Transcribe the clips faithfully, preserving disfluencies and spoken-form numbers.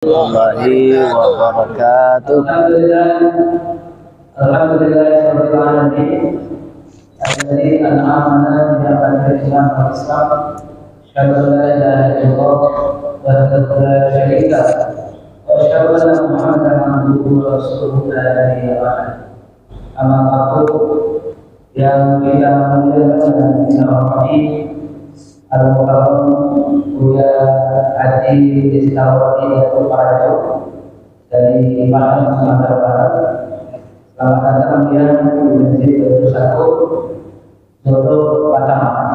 warahmatullahi wabarakatuh. Alhamdulillah. Alhamdulillahirabbil alamin. Alladzi an'amana bi ni'matil Islam wal Ihsan. Asyhadu an la ilaha illallah wahdahu la syarika lah. Wa asyhadu anna Muhammadan abduhu wa rasuluh la nabiyya ba'dah. Amma ba'du, yang kita muliakan dan kita hormati, Al-Mukarram Buya Haji Rizky Awadi Datuk Parajo dari Padang, Sumatera Barat. Selamat datang, Buya, di Masjid Baitul Sakur, Jodo, Batam,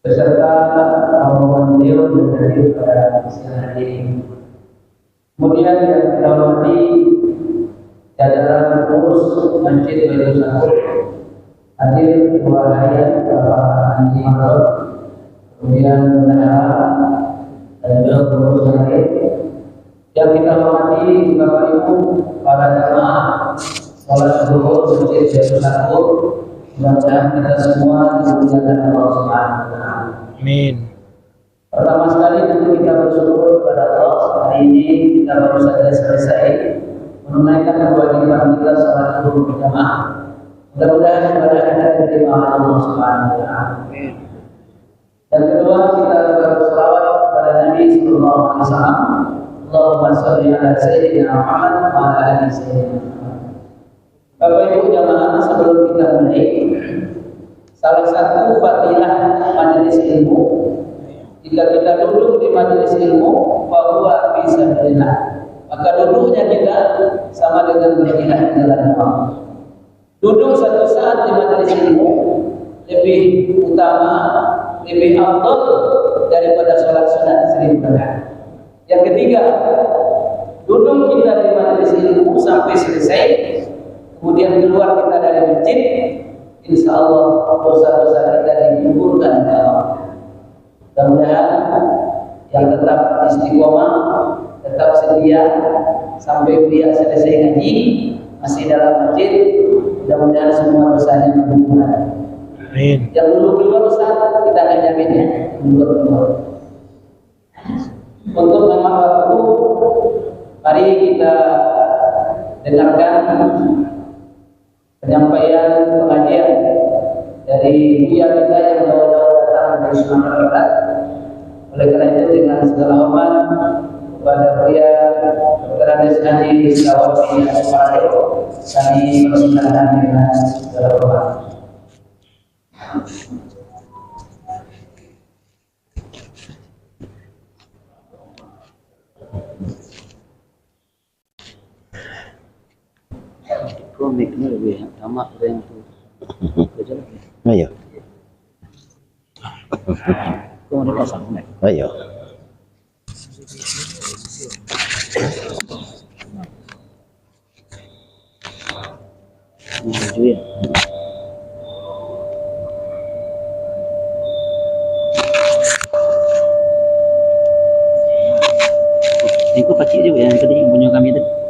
beserta rombongan beliau yang hadir pada siang hari ini. Kemudian yang kita hormati jajaran pengurus Masjid Baitul Sakur, hadir Ketua Hayat Bapak Andi Marot, kemudian bendahara dan juga pengurus yang lain. Yang kita hormati Bapak Ibu, para jamaah salat Zuhur Masjid Baitul Sakur, mudah-mudahan kita semua dimuliakan Allah Subhanahu wa Ta'ala. Amin. Pertama sekali, tentu kita bersyukur kepada Allah, hari ini kita baru saja selesai menunaikan kewajiban kita salat Zuhur berjamaah. Mudah-mudahan ibadah kita diterima oleh Allah Subhanahu wa Ta'ala. Amin. Dan kedua, kita berselawat kepada Nabi sallallahu alaihi wasallam. Allahumma shalli ala Sayyidina Muhammad wa ala ali Sayyidina Muhammad. Bapak Ibu jamaah, sebelum kita mulai, salah satu fadilah majelis ilmu, jika kita duduk di majelis ilmu, fahuwa fi sabilillah. Maka duduknya kita sama dengan berjihad di jalan Allah. Duduk satu saat di majelis ilmu lebih utama, lebih afdal daripada salat sunat seribu rakaat. Yang ketiga, duduk kita di majelis ilmu sampai selesai, kemudian keluar kita dari masjid, insya Allah dosa-dosa kita digugurkan oleh Allah. Mudah-mudahan yang tetap istiqomah, tetap setia sampai Buya selesai ngaji, masih dalam masjid, mudah-mudahan semua dosanya diampunkan. Amin. Yang dulu keluar, Ustaz, kita akan jamin, ya, dulu keluar. Untuk memaaf waktu, mari kita dengarkan penyampaian pengajian dari Buya kita yang jauh-jauh datang dari Sumatera Barat. Oleh karena itu, dengan segala hormat kepada Buya Doktor Andes Haji Sukawati Asparayo, kami persilakan dengan segala hormat. Ko mic-nyo labiah tamak dari yang tu. Iyo. Ko mau dipasang mic. Iyo. Engkau pacik juga yang tadi, yang punya kami tadi.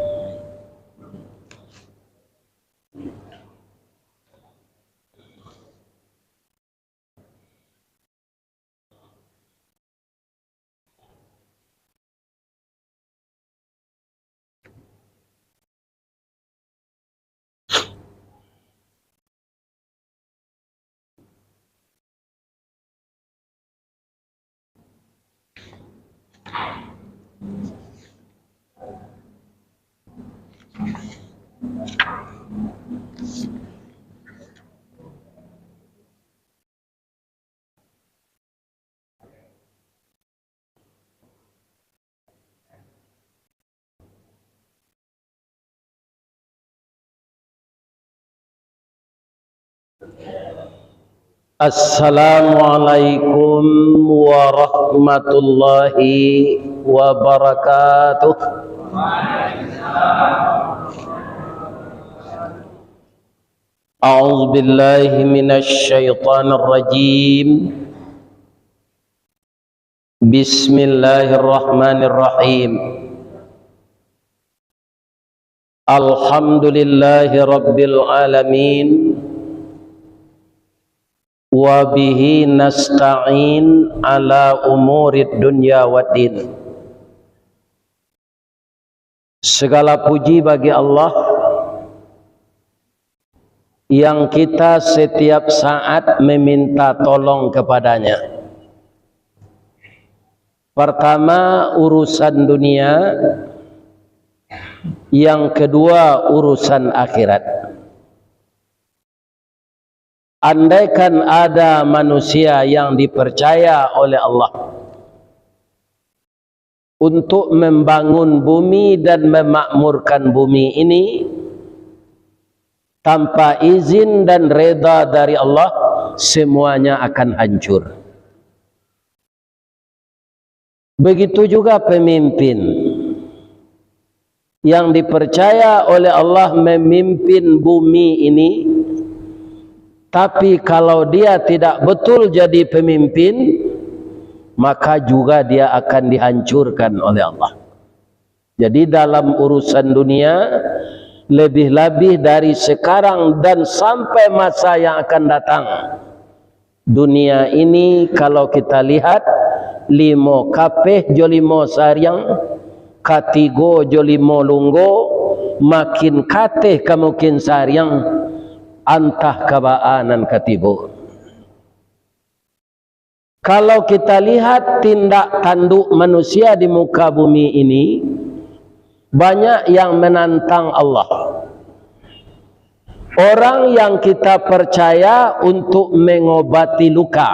Assalamualaikum warahmatullahi wabarakatuh. A'udzubillahi minasyaitonirrajim. Bismillahirrahmanirrahim. Alhamdulillahirabbil alamin. Wa bihi nasta'in ala umurid dunya waddin. Segala puji bagi Allah yang kita setiap saat meminta tolong kepada-Nya. Pertama, urusan dunia, yang kedua, urusan akhirat. Andaikan ada manusia yang dipercaya oleh Allah untuk membangun bumi dan memakmurkan bumi ini, tanpa izin dan reda dari Allah, semuanya akan hancur. Begitu juga pemimpin yang dipercaya oleh Allah memimpin bumi ini, tapi kalau dia tidak betul jadi pemimpin, maka juga dia akan dihancurkan oleh Allah. Jadi, dalam urusan dunia, lebih-lebih dari sekarang dan sampai masa yang akan datang, dunia ini, kalau kita lihat, limo kapeh jo limo sariang, katigo jo limo lunggo, makin kateh ka makin sariang, antah ka baa nan ka tibo. Kalau kita lihat tindak tanduk manusia di muka bumi ini, banyak yang menantang Allah. Orang yang kita percaya untuk mengobati luka.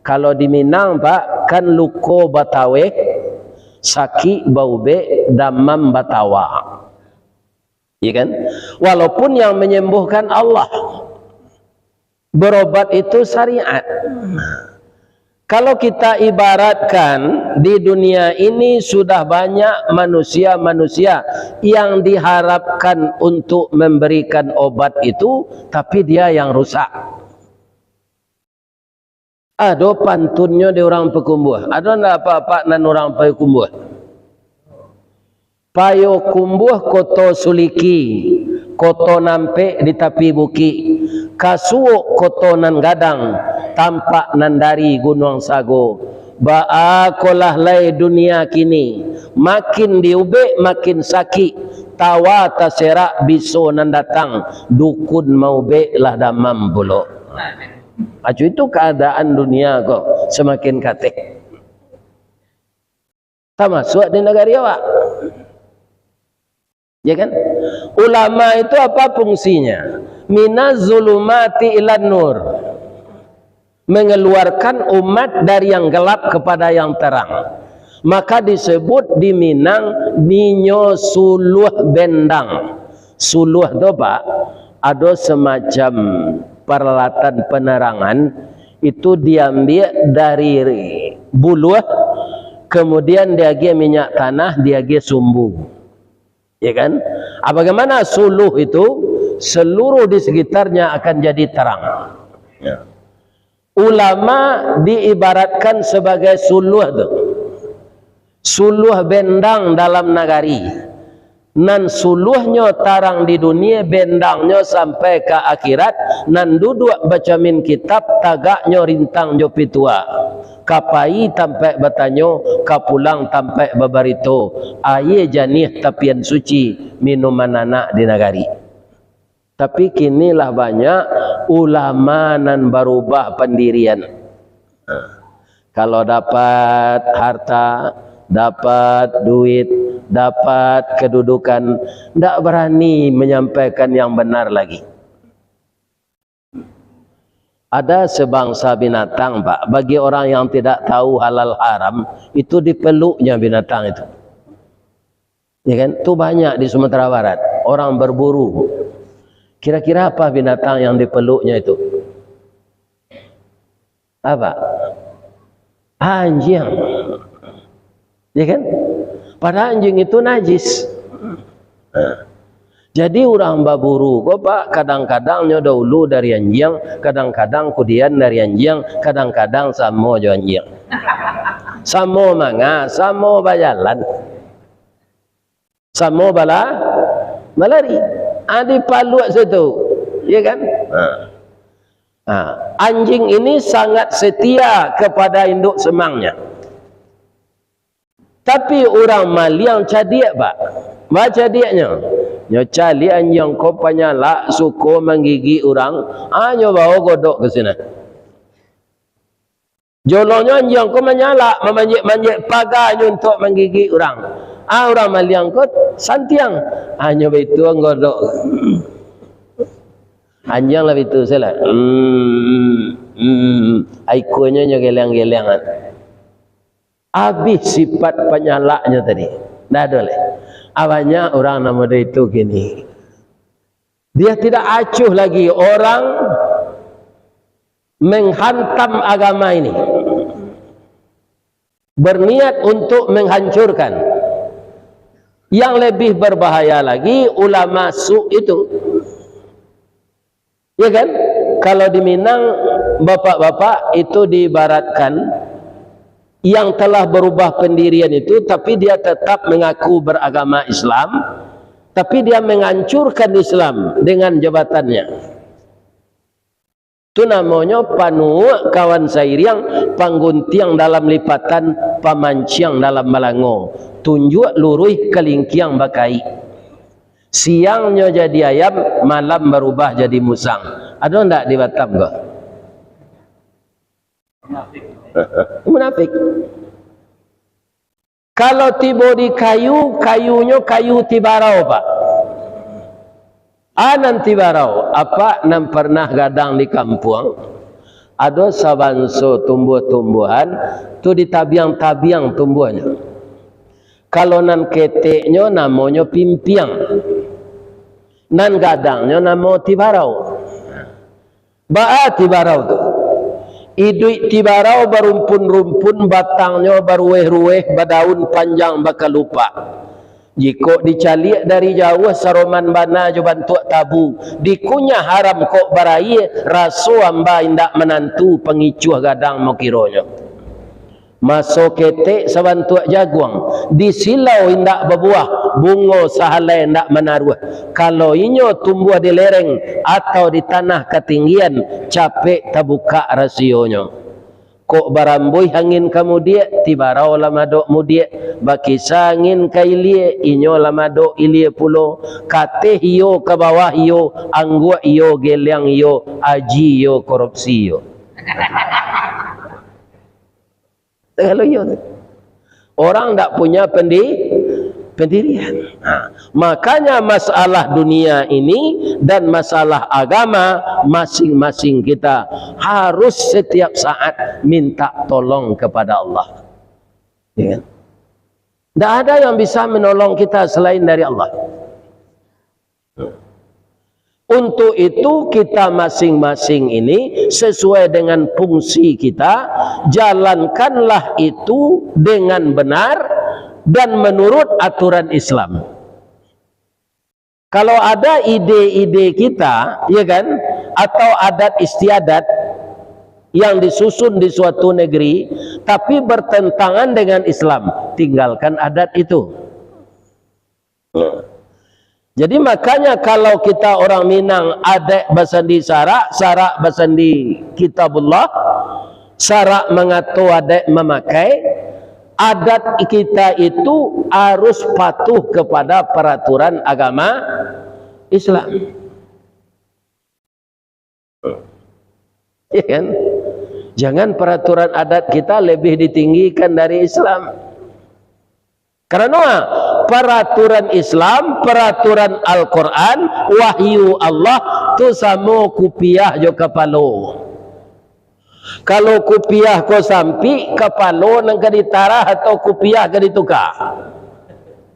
Kalau di Minang, Pak, kan luko bataweh, sakik baubek, damam batawa. Ya kan? Walaupun yang menyembuhkan Allah. Berobat itu syariat. Kalau kita ibaratkan, di dunia ini sudah banyak manusia-manusia yang diharapkan untuk memberikan obat itu, tapi dia yang rusak. Ado pantunnyo di urang Payakumbuah. Ado ndak apak-apak nan urang Payakumbuah? Payakumbuah Koto Suliki, koto nampek di tapi bukik, kasuok koto nan gadang, tampak nan dari Gunuang Sago. Baa kolah lai dunia kini, makin diubek makin sakik, tawa taserak biso nan datang, dukun maubek lah damam pulo. Acu itu keadaan dunia ko semakin kateh. Tamasuak di nagari awak. Ya kan? Ulama itu apa fungsinya? Minaz zulumati ilan nur. Mengeluarkan umat dari yang gelap kepada yang terang. Maka disebut di Minang ninyo suluah bendang. Suluah tu, Pak, ado semacam peralatan penerangan, itu diambiak dari buluah, kemudian diagiah minyak tanah, diagiah sumbu. Ya kan? Ah, bagaimana suluah itu? Seluruh di sekitarnya akan jadi terang. Ya. Ulama diibaratkan sebagai suluah tu. Suluah bendang dalam nagari. Nan suluahnyo tarang di dunia, bendangnyo sampai ka akhirat, nan duduak bacamin kitab, tagaknyo rintang jo pitua. Ka pai tampaik batanyo, ka pulang tampaik babarito. Aia janiah tapian suci, minuman anak di nagari. Tapi kini lah banyak ulama nan barubah pandirian. Nah, kalau dapat harta, dapat duit, dapat kedudukan, ndak barani manyampaikan yang benar lagi. Ada sebangsa binatang, Pak, bagi orang yang tidak tahu halal haram, itu dipeluknya binatang itu. Ya kan? Tu banyak di Sumatera Barat, orang berburu. Kira-kira apa binatang yang dipeluknya itu? Apa? Anjing. Ya kan? Padahal anjing itu najis. Nah. Jadi urang baburu ko, Pak, kadang-kadang nyo dahulu dari anjing, kadang-kadang kudian dari anjing, kadang-kadang samo jo anjing. Samo manga, samo bajalan. Samo bala-, balari. Ah, dipaluak situ. Ya kan? Ha. Ha. Anjing ini sangat setia kepada induk semangnya. Tapi urang maliang cadiak, Pak. Bacadiaknyo, nyo caliak anjiang ko panyalak, suko manggigik urang, a nyo bao godok ka sinan. Jolonyo anjiang ko manyalak, mamanjek-manjek paganyo untuak manggigik urang. A urang maliang ko santiang, a nyo baitu godok. Anjiang lah baitu sajolah. Hmm, hmm. Ikuanyo nyo geleng-gelengan. Abih sifat panyalaknyo tadi. Ndak ado lai. A banyak urang nan model itu kini. Dia tidak acuh lagi orang menghantam agama ini. Berniat untuk menghancurkan. Yang lebih berbahaya lagi, ulama su itu. Ya kan? Kalau di Minang, bapak-bapak itu diibaratkan yang telah berubah pendirian itu, tapi dia tetap mengaku beragama Islam, tapi dia menghancurkan Islam dengan jabatannya. Tu namonyo panuak kawan sairiang, pangguntiang dalam lipatan, pamanciang dalam balango, tunjuak luruih kalingkiang bakaik. Siangnyo jadi ayam, malam barubah jadi musang. Ado ndak di Batam ko? Munafik. Kalau tibo di kayu, kayunyo kayu tibarau, Pak. A nan tibarau, apak nan parnah gadang di kampuang, ado sabanso tumbuah-tumbuahan, tu ditabiang-tabiang tumbuahnyo. Kalau nan keteknyo namonyo pimpiang, nan gadangnyo namo tibarau. Baa tibarau tu? Iduik tibarau barumpun-rumpun, batangnyo baruweh-ruweh, badaun panjang bakalupak. Jikok dicaliak dari jauah, saroman bana jo bantuak tabu, dikunyah haram kok baraia, raso amba indak manantu, pangicuah gadang mokironyo. Maso ketek sabantuak jaguang, di silau indak babuah, bungo sahalai indak manaruah. Kalau inyo tumbuah di lereng atau di tanah katinggian, capek tabukak rasionyo. Kok barambuih angin ka mudiak, tibarau lah madok mudiak, bakisa angin ka ilia, inyo lah madok ilia pulo, kateh iyo ka bawah iyo, angguak iyo, geliang iyo, aji iyo, korupsi iyo. Kalau iyo tu. Orang ndak punya pendi-, pendirian. Ha. Makanya masalah dunia ini dan masalah agama, masing-masing kita harus setiap saat minta tolong kepada Allah. Ya kan? Ndak ada yang bisa menolong kita selain dari Allah. Untuk itu, kita masing-masing ini sesuai dengan fungsi kita, jalankanlah itu dengan benar dan menurut aturan Islam. Kalau ada ide-ide kita, ya kan, atau adat istiadat yang disusun di suatu negeri, tapi bertentangan dengan Islam, tinggalkan adat itu. Nah. Jadi, makanya kalau kita orang Minang, adaik basandi sarak, sarak basandi Kitabullah, sarak mangato adaik mamakai, adat kita itu harus patuh kepada peraturan agama Islam. Ya kan? Jangan peraturan adat kita lebih ditinggikan dari Islam. Karena peraturan Islam, peraturan Al-Quran, wahyu Allah tu samo kupiah jo kapalo. Kalau kupiah ko sampik, kapalo nan ka ditarah atau kupiah ka ditukar?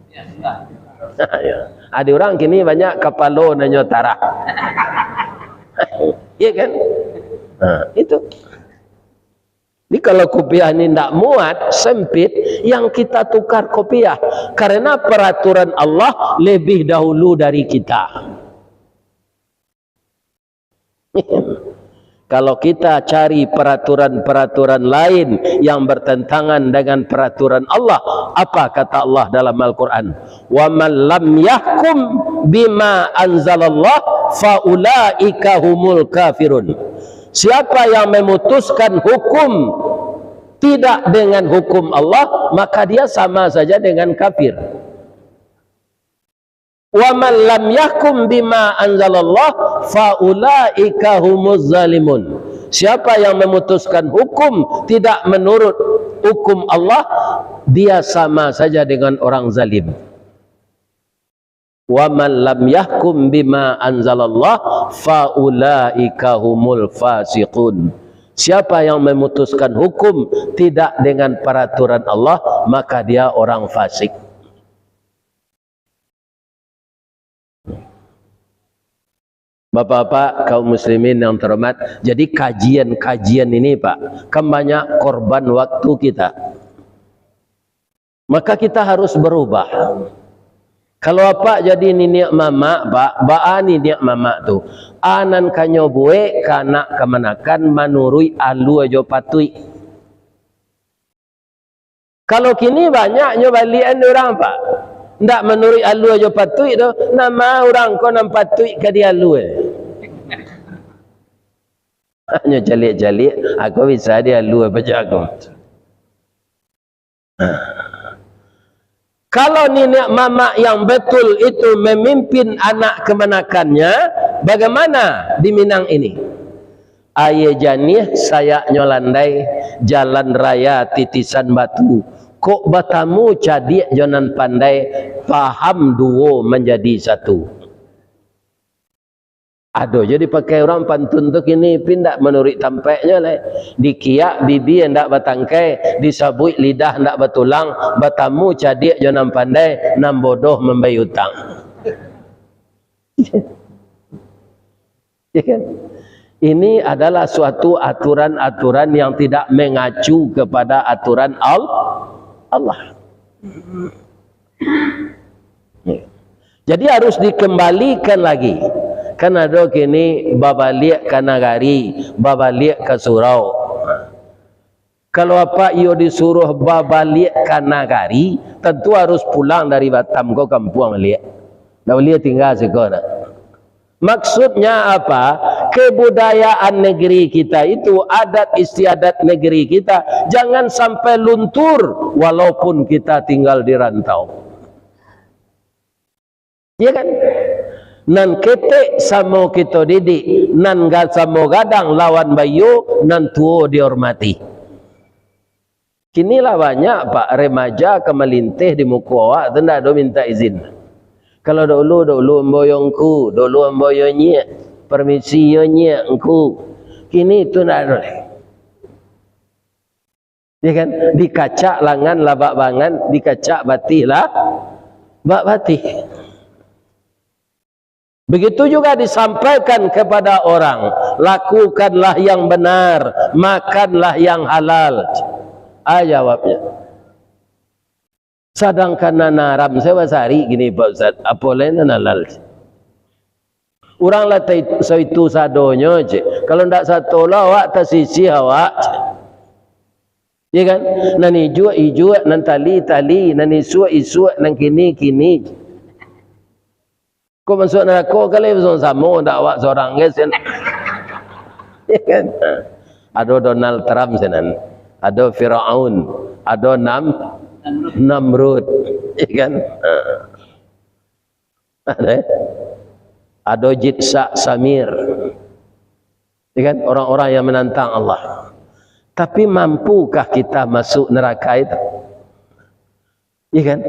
Ya. Ado urang kini banyak kapalo nan nyo tarah. Iya kan? Nah, itu. Jadi kalau kupiah ni ndak muat, sempit, yang kita tukar kupiah. Karena peraturan Allah lebih dahulu dari kita. Kalau kita cari peraturan-peraturan lain yang bertentangan dengan peraturan Allah, apa kata Allah dalam Al-Quran? "Wa man lam yahkum bima anzalallah fa ulaika humul kafirun." Siapa yang memutuskan hukum tidak dengan hukum Allah, maka dia sama saja dengan kafir. "Wa man lam yahkum bima anzalallah fa ulaika humuz zalimun." Siapa yang memutuskan hukum tidak menurut hukum Allah, dia sama saja dengan orang zalim. "Wa man lam yahkum bima anzalallah fa ulaika humul fasiqun." Siapa yang memutuskan hukum tidak dengan peraturan Allah, maka dia orang fasik. Bapak-bapak, kaum muslimin yang terhormat, jadi kajian-kajian ini, Pak, kan banyak korban waktu kita. Maka kita harus berubah. Kalau apak jadi niniak mamak, Pak, baa niniak mamak tu? A nan kanyo buek ka anak kamanakan manuruik alua jo patuik. Kalau kini banyaknyo baliakan dek urang, Pak. Ndak manuruik alua jo patuik tu, nama urang ko nan patuik ka dialua. Hanyo caliak-caliak, aku bisa dialua paja aku. Kalau niniak mamak yang betul itu memimpin anak kemanakannya, bagaimana di Minang ini? Aia janiah sayaknyo landai, jalan raya titisan batu. Kok batamu cadiak jo nan pandai, paham duo manjadi satu. Ado jo dipakai urang pantun tu kini, pi ndak manuruik tampeknyo lai. Dikiak bibia ndak batangkai, disabuik lidah ndak batulang, batamu cadiak jo nan pandai, nan bodoh mambayia utang. Ya kan? Ini adalah suatu aturan-aturan yang tidak mengacu kepada aturan Al-, Allah. Jadi harus dikembalikan lagi. Kan ado kini babaliak ka nagari, babaliak ka surau. Kalau apak iyo disuruh babaliak ka nagari, tantu harus pulang dari Batam ko kampuang baliak. Ndak buliah tingga siko, ndak. Maksudnya apa? Kebudayaan negeri kita itu, adat istiadat negeri kita, jangan sampai luntur walaupun kita tinggal di rantau. Ya kan? Nan ketek samo kito didik, nan ga-, samo gadang lawan baiyo, nan tuo dihormati. Kini lah banyak, Pak, remaja ka malinteh di muko awak tu ndak ado minta izin. Kalau dulu, dulu ambo yo ngku, dulu ambo yo nyiak, permisi yo nyiak, ngku. Kini tu ndak ado lai. Ya kan? Dikacak langan lah bak bangan, dikacak batih lah bak batih. Begitu juga disampaikan kepada orang, "Lakukanlah yang benar, makanlah yang halal." Ah, jawabnya. Sadangkan nan haram sajo basari kini, Pak Ustaz, apo lai nan halal? Urang lah tai-, saitu sadonyo, cek. Kalau ndak sato lo awak, tasisih awak, cek. Ya kan? Nan ijuak, ijuak, nan tali, tali, nan isuak, isuak, nan kini, kini. Kok masuak narako ka lai basamo-samo, ndak awak sorang, guys, kan? Ya kan? Ado Donald Trump sinan, ado Firaun, ado Nam-, Namrud, ya kan? Ado, ado Jitsak Samir. Ya kan? Orang-orang yang menantang Allah. Tapi mampukah kita masuk neraka itu? Ya kan?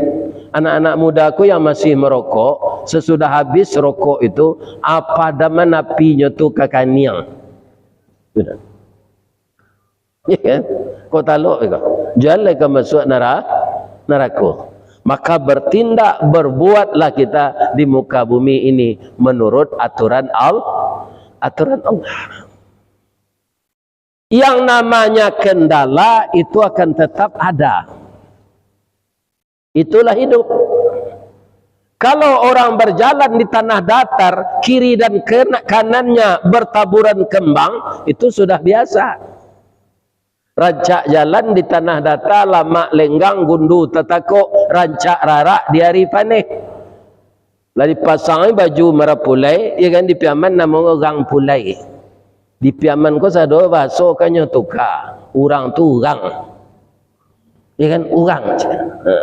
Anak-anak muda ko yang masih merokok, sesudah habis rokok itu, apa daman apinyo tu ka kaniang. Sudah. Ya kan? Kok talok iko? Jan lai ka masuak nara-, narako. Maka bertindak, berbuatlah kita di muka bumi ini menurut aturan Al-, aturan Allah. Yang namanya kendala itu akan tetap ada. Itulah hidup. Kalau orang berjalan di tanah datar, kiri dan kena-, kanannya bertaburan kembang, itu sudah biasa. Rancak jalan di tanah data, lamak lenggang, gundu tatakok, rancak rarak di ari paneh. Lah dipasang baju marapulai, ya kan, di Piaman namonyo urang pulai. Di Piaman ko sado bahaso kanyo tuka, urang tu urang. Ya kan, urang. Ha.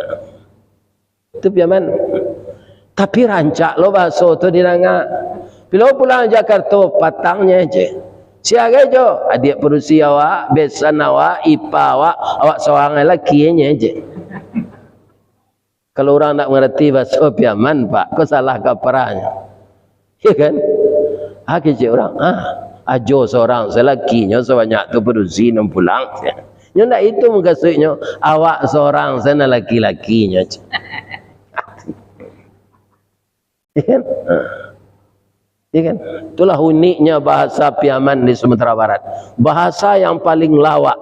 Itu Piaman. Tapi rancak lo bahaso tu didanga. Bilo pulang Jakarto, patangnyo je. Siagai jo, adiak padusi awak, besan awak, ipa awak, awak sorang lakinyo je. Kalau urang ndak mangarati bahaso Piaman, Pak, ko salah kaparahnyo. Ya kan? Ah, kecek urang, ah, ajo sorang salakinyo sabanyak tu padusi nan pulang. Nyo ndak itu mukasuiknyo, awak sorang sana laki-lakinyo. Ya kan? Ya kan? Itulah uniknya bahasa Piaman di Sumatera Barat. Bahasa yang paling lawak.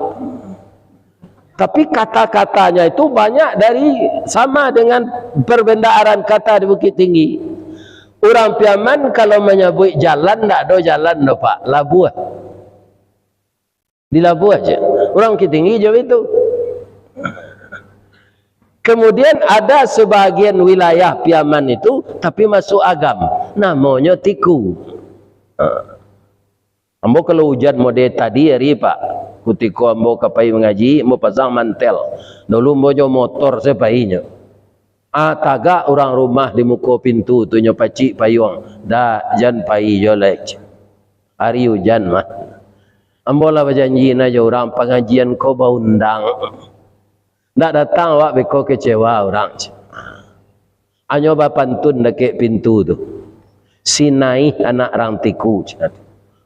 Tapi kata-katanya itu banyak dari, sama dengan perbendaan kata di Bukittinggi. Urang Piaman kalau manyabuik jalan, ndak ado jalan doh, Pak. Labuah. Di labuah je. Urang Bukittinggi je itu. Kemudian ada sebahagian wilayah Piaman itu, tapi masuk Agam. Namonyo Tiku. Ha. Ambo kalau ujan mode tadi ari, Pak, kutiko ambo ka pai mangaji, ambo pasang mantel. Dulu ambo jo motor se painyo. Ah, tagak urang rumah di muko pintu tu, nyo pacik payuang. Dak, jan pai jo lai. Ari ujan mah. Ambo lah bajanji na jo urang, pangajian ko baundang. Ndak datang awak beko, kecewa urang. Anyo bapantun dakek pintu tu. Si Naih anak rang Tiku, cakap.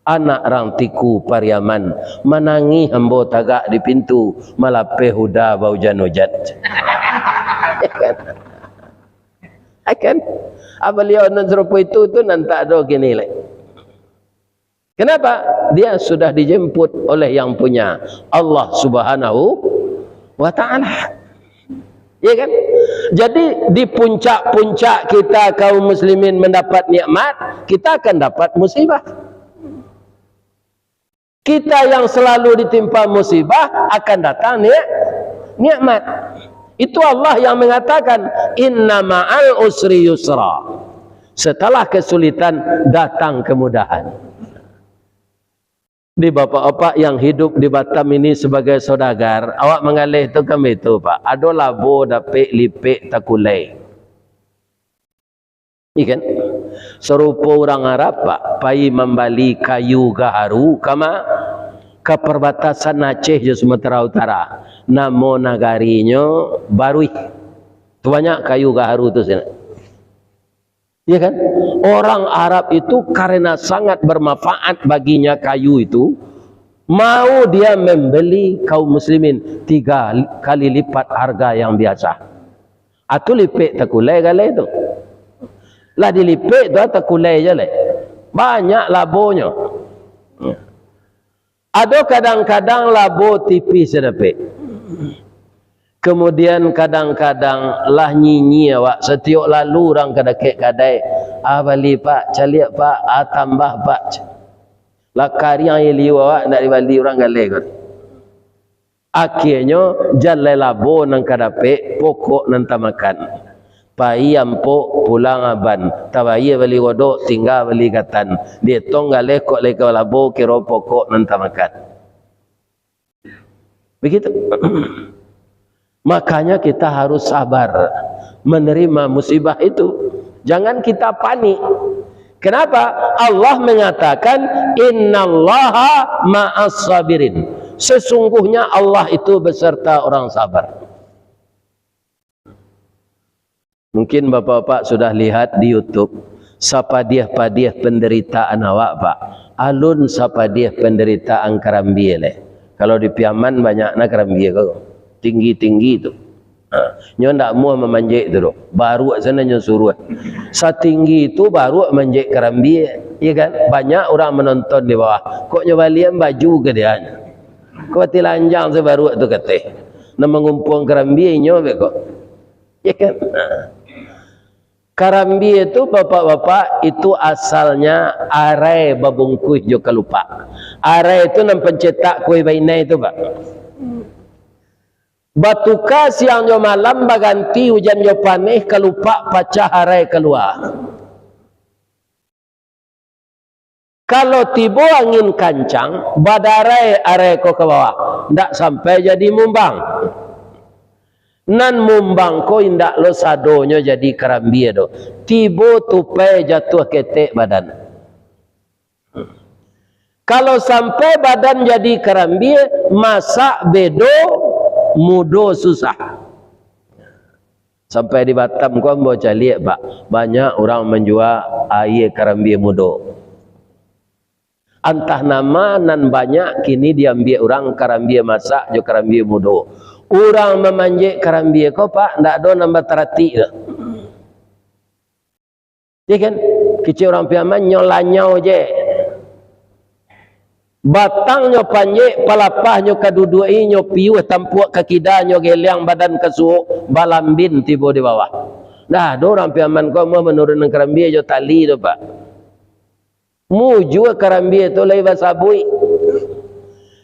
Anak rang Tiku Pariaman, manangih ambo tagak di pintu, malapeh uda baujan-ujan. Akan, ah, baliau nan sarupo itu tu nan tak ado kini lai. Kenapa? Dia sudah dijemput oleh Yang Punya, Allah Subhanahu wa Ta'ala. Ya kan? Jadi, di puncak-puncak kita kaum muslimin mendapat nikmat, kita akan dapat musibah. Kita yang selalu ditimpa musibah, akan datang ni-, nikmat. Itu Allah yang mengatakan, "Inna ma'al usri yusra." Setelah kesulitan, datang kemudahan. Di bapak-bapak yang hidup di Batam ini sebagai saudagar, awak manggaleh tu kan baitu, Pak. Ado labo dapek lipek takulai. Iya kan? Sarupo urang Arab, Pak, pai mambali kayu gaharu ka ma-, ka parbatasan Aceh jo Sumatera Utara. Namo nagarinyo Baruih. Tu banyak kayu gaharu tu sinan. Ya kan? Orang Arab itu karena sangat bermanfaat baginya kayu itu, mau dia membeli kaum muslimin tiga kali lipat harga yang biasa. Atu lipek takulai galeh tu. Lah dilipek tu takulai je leh. Banyak labonyo. Ado kadang-kadang labo tipih sadapek. Kemudian kadang-kadang lah nyinyi awak, satiok lalu urang ka dakek kadai, "Ah, bali, Pak, caliak, Pak, ah, tambah, Pak." Lah kariang liu awak, ndak dibali urang galeh ko. Akhianyo, jan lai labo nan ka dapek, pokok nan tamakan. Pai ampok, pulang aban. Tabayia bali godok, tingga bali katan. Dietong galeh kok lai ka labo, kiro pokok nan tamakan. Begitu. Makanya kita harus sabar menerima musibah itu. Jangan kita panik. Kenapa? Allah mengatakan, "Innallaha ma'as sabirin." Sesungguhnya Allah itu beserta orang sabar. Mungkin bapak-bapak sudah lihat di YouTube, sapadiah-padiah penderitaan awak, Pak. Alun sapadiah penderitaan karambia leh. Kalau di Piaman banyak na karambia ko. Tinggi-tinggi tu. Ha, nyo ndak muah mamanjek tu doh. Baruak sana nyo suruah. Satinggi tu baruak manjek karambia, ya kan? Banyak urang manonton di bawah. Kok nyo balian baju ka dia nyo. Kok tilanjang sabaruak tu kateh. Nan mangumpuang karambia inyo be kok. Ya kan? Ha. Karambia tu, bapak-bapak, itu asalnya arai babungkuih jo kalupak. Arai tu nan pancetak kuih bainai tu, Pak. Batuka siang jo malam, baganti ujan jo paneh, kalupak pacah arai kalua. Kalau tibo angin kancang, badarai arai ko ka bawah, ndak sampai jadi mumbang. Nan mumbang ko indak lo sadonyo jadi karambia doh. Tibo tupai jatuah ketek badan. Kalau sampai badan jadi karambia, masak bedo, mudo susah. Sampai di Batam ko ambo caliak, Pak, banyak urang manjua aia karambia mudo. Antah nama nan banyak kini diambiak urang karambia masak jo karambia mudo. Urang mamanjek karambia ko, Pak, ndak ado nan bataratik tu. Ya kan? Kecek urang Piaman, nyo lanyau je. Batangnyo panjek, palapahnyo ka duduak-i, nyo piuah tampuak ka kida, nyo geliang badan ka suok, balambin tibo di bawah. Dah, ado urang Piaman ko amuah manurunkan karambia jo tali tu, Pak. Mujua karambia tu lai basabuik.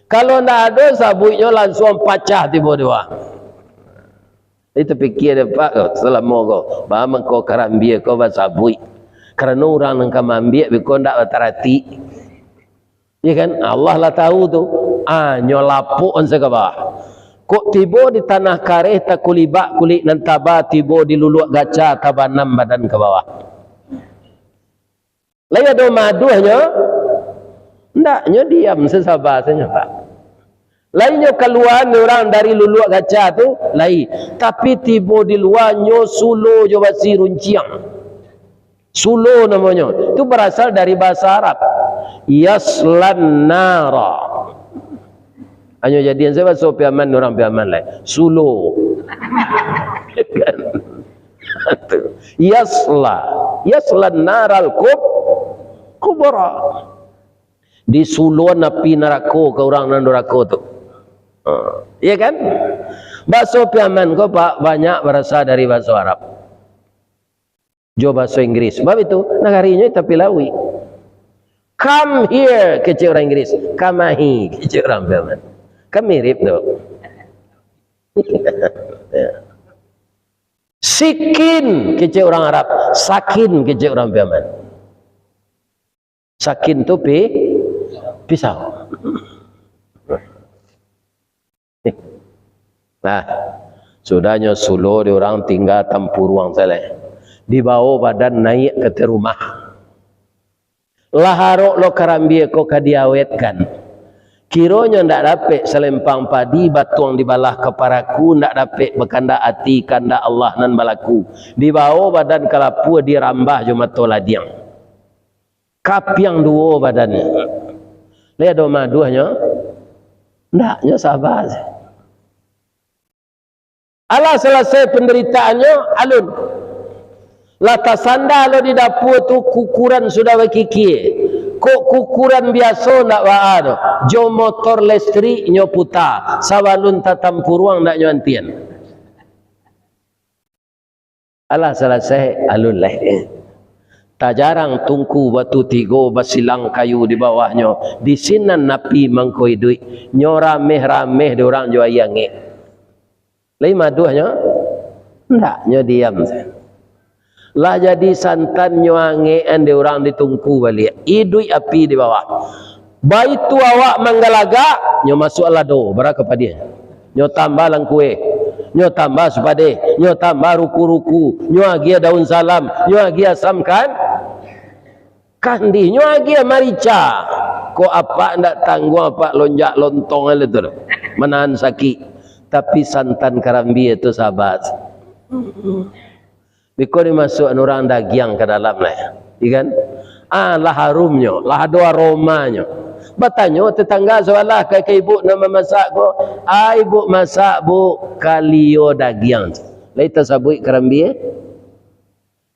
Kalau ndak ado sabuiknyo, lansuang pacah tibo di bawah. Jadi tapikia dek Pak ko, salamo ko, baa mangko karambia ko basabuik. Karano urang nan ka maambiak beko ndak bataratik. Ya kan? Allah lah tahu tu. Ah, nyo lapok an se ka bawah. Kok tibo di tanah kareh, takulibak kulik nan taba, tibo di luluak gaca, tabanam badan ka bawah. Lai ado maduahnyo? Ndak, nyo diam sasaba sajo, Pak. Lai nyo kaluaan urang dari luluak gaca tu? Lai. Tapi tibo di lua, nyo sulo jo basi runciang. Sulo namonyo. Tu barasal dari bahasa Arab. Yaslan nara. Hanyo jadian sajo baso Piaman, urang Piaman lai. Sulo. Kan? Tu. Yasla. Yaslan naral kub-, kubra. Disuloan api narako ka urang nan durako tu. Ha. Iya kan? Baso Piaman ko, Pak, banyak barasal dari baso Arab. Jo baso Inggris. Sabab itu, nagarinyo tapi lauik. "Come here," kecek urang Inggris. "Kamahi," kecek urang Piaman. Kan mirip tu. Ya. "Sikin," kecek urang Arab. "Sakin," kecek urang Piaman. Sakin tu pi-, pisau. Nah, sudahnyo sulo di urang tingga tampuruang sajo. Dibawo badan naiak ka ateh rumah. Lah arok lo karambia ko ka diawetkan. Kironyo ndak dapek salempang padi, batuang dibalah ka paraku, ndak dapek bakandak ati, kandak Allah nan balaku. Dibawo badan ka lapua, dirambah jo mato ladiang. Kapiang duo badannyo. Lai ado maduahnyo? Ndak, nyo saba se. Alah salasai pandaritaannyo, alun. Lah tasanda lo di dapua tu, kukuran sudah bakikia. Kok kukuran biaso ndak baa doh. Jo motor listrik nyo puta. Sabalun tatampuruang ndak nyo antian. Alah salasai, alun lai. Tajarang tungku batu tigo, basilang kayu di bawahnyo, di sinan api mangko iduik, nyo rameh-rameh di urang jo aia angek. Lai maduahnyo? Ndak, nyo diam se. Lah jadi santan nyo angekan di urang di tungku baliak, iduik api di bawah. Baitu awak manggalagak, nyo masuak lado, bara ka padiah. Nyo tambah langkueh, nyo tambah supadeh, nyo tambah ruku-ruku, nyo agiah daun salam, nyo agiah asam kan. Kandih, nyo agiah marica. Kok apak ndak tangguang, apak lonjak lontong aja tu, manahan sakik. Tapi santan karambia tu saba. Biko dimasuakan urang dagiang ka dalam lai, iya kan? Ah, lah harumnyo, lah ado aromanyo. Batanyo tetangga sabalah ka, ka ibu nan mamasak ko, "Ah, ibu masak, Bu, kalio dagiang." Lai tasabuik karambia?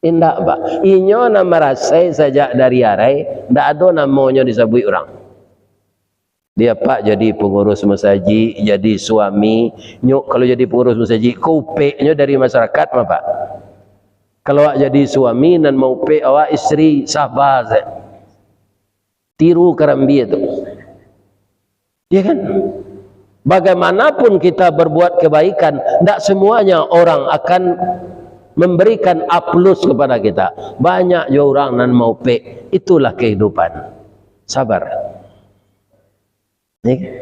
Indak, Pak. Inyo nan marasai sajak dari arai, ndak ado namonyo disabuik urang. Dia, Pak, jadi pangurus masajik, jadi suami, nyo kalau jadi pangurus masajik, ko upeknyo dari masyarakat mah, Pak. Kalau awak jadi suami, nan maupek awak isteri, saba se. Tiru karambia tu. Ya kan? Bagaimanapun kita berbuat kebaikan, ndak semuanya orang akan memberikan aplaus kepada kita. Banyak jo urang nan maupek. Itulah kehidupan. Sabar. Ya kan?